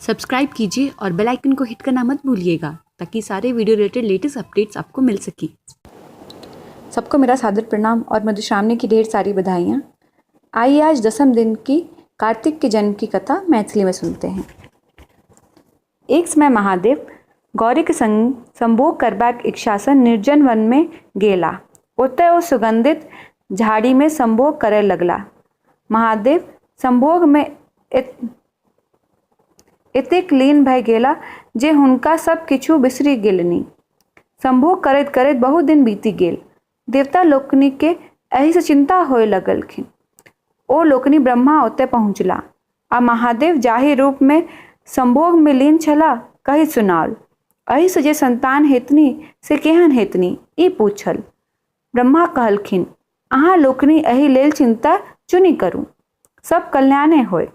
Subscribe कीजिए और बेल icon को हिट करना मत भूलिएगा ताकि सारे वीडियो रिलेटेड लेटेस्ट अपडेट्स आपको मिल सके। सबको मेरा सादर प्रणाम और मधुश्रावणी की ढेर सारी बधाइयाँ। आइए आज दसम दिन की कार्तिक के जन्म की कथा मैथिली में सुनते हैं। एक समय महादेव गौरी के संग संभोग करबाक इच्छासँ निर्जन वन में गेला। ओतय ओ सुगंधित झाड़ी में संभोग करय लगला। महादेव संभोग में एतेक लीन भए गेला जे हुनका सब किछु बिसरि गेलनि। संभोग करैत-करैत बहुत दिन बीति गेल। देवता लोकनिकेँ एहिसँ चिन्ता होअय लगलनि। ओ लोकनि ब्रह्मा ओतय पहुँचलाह आ महादेव जाहि रूप मे संभोग मे लीन छलाह, कहि सुनाओल। एहिसँ जे सन्तान हेतनि से केहन हेतनि, ई पूछल। ब्रह्मा कहलखिन, अहाँ लोकनि एहि लेल चिन्ता जुनि करू। सब कल्याणे होयत।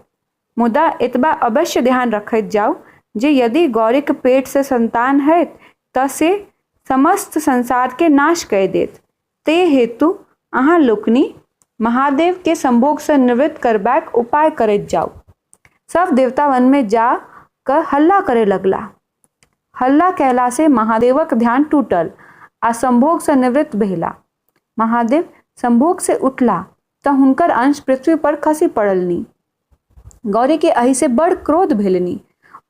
मुदा एतबा अवश्य ध्यान रखैत जाउ जे यदि गौरीक पेट सँ सन्तान होयत त से समस्त संसार के नाश कय देत। तेँ हेतु अहाँ लोकनि महादेव केँ संभोग सँ निवृत्त करबाक उपाय करैत जाउ। सब देवता वन मे जा क हल्ला करय लगलाह। हल्ला कयला सँ महादेवक ध्यान टूटल आ संभोग सँ निवृत्त भेलाह। महादेव संभोग सँ उठलाह त हुनकर अंश पृथ्वी पर खसि पड़लनि। गौरी के एहिसँ बड़ क्रोध भेलनि।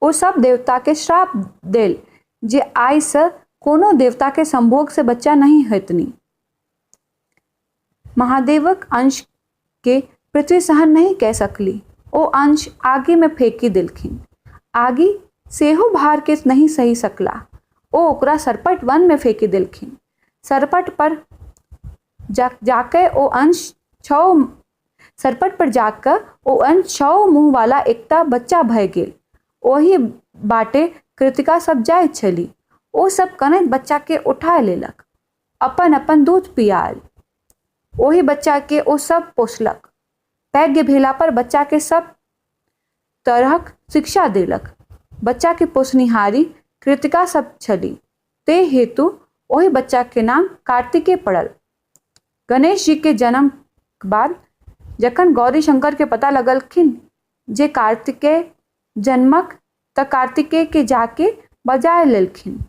ओ सब देवता के श्राप देल जे आइ सँ कोनो देवता के संभोग सँ बच्चा नहि हेतनि। महादेवक अंश के पृथ्वी सहन नहि कय सकली। ओ अंश आगि मे फेकि देलखिन। आगि सेहो भार के नहि सहि सकलाह। ओ ओकरा सरपट वन मे फेकि देलखिन। सरपट पर जाकय ओ अंश छओ सरपट पर जा कऽ ओ अंश छओ मुँह वाला एकटा बच्चा भए गेल। ओहि बाटे कृतिका सब जाइत छली। ओ सब कनैत बच्चा के उठा लेलक। अपन-अपन दूध पियायल। ओहि बच्चा के ओ सब पोसलक। पैघ भेला पर बच्चा के सब तरहक शिक्षा देलक। बच्चा के पोसनिहारि कृतिका सब छली। तें हेतु ओहि बच्चा के नाम कार्तिकेय पड़ल। गणेश जी के जन्म बाद जखन गौरी शंकर के पता लगलखिन जे कार्तिकेय जन्मक त कार्तिकेय के जाके बजाय लेलखिन।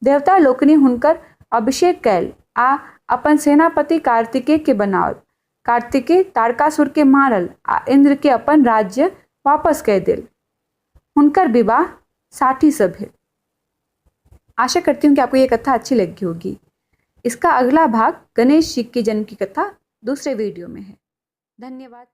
देवता लोकनि हुनकर अभिषेक कयल आ अपन सेनापति कार्तिकेय के बनाओल। कार्तिकेय तारकासुर के मारल आ इंद्र के अपन राज्य वापस कय देल। हुनकर विवाह 60 सँ भेल। आशा करती हूँ कि आपको ये कथा अच्छी लगी होगी। इसका अगला भाग गणेश जी के जन्म की कथा दूसरे वीडियो में है। धन्यवाद।